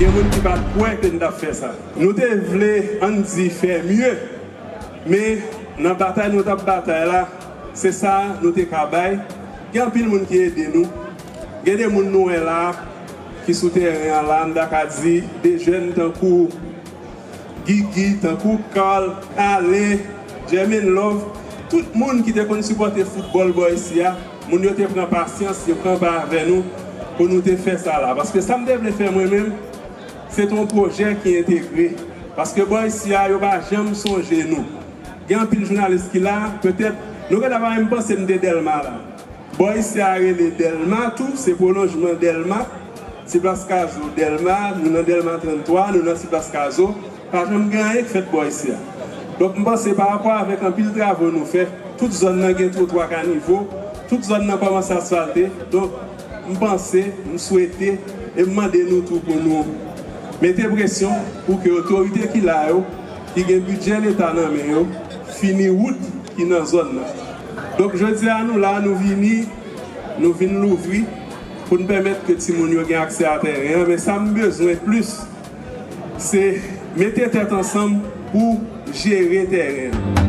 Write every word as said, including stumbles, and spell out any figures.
Gen moun ki pa t kwè ke n t ap fè sa. Nou te vle, ann di, fè mye, men nan batay nou t ap batay la, se sa nou te ka bay. Gen anpil moun ki ede nou. Gen de moun nou wè la ki sou teren an la, m ta ka di de jèn tankou Gigi, tankou Carl, Alain, Germaine Love, tout moun ki te konn sipòte foutbòl bò isi a, moun yo te pran pasyans, yo kanpe avè nou pou nou te fè sa la. Paske sa m te vle fè mwen menm, se te yon pwojè ki entegre. Paske bò isi a, yo pa janm sonje nou. Gen anpil jounalis ki la, petèt, nou gentan pa menm panse m te Dèlma la. Bò isi a rele Dèlma tou, se pwolonjman Dèlma. Ti Plas Kazo, Dèlma, nou nan Dèlma tranntwa, nou nan Ti Plas Kazo. Pa janm gen anyen k fèt bò isi a. Donk, m panse, pa rapò avèk anpil travo nou fè, tout zòn nan gen twotwa kanivo, tout zòn nan kòmanse asfalte. Donk, m panse, m swete, e m mande nou tou pou nou mete presyon pou ke otorite ki la yo, ki gen bidjè Leta nan men yo, fini wout ki nan zòn nan. Donk, jodi a, nou la, nou vini, nou vin louvri pou n pèmèt ke timoun yo gen aksè a tèren an. Men sa m bezwen plis, se mete tèt ansanm pou jere tèren an.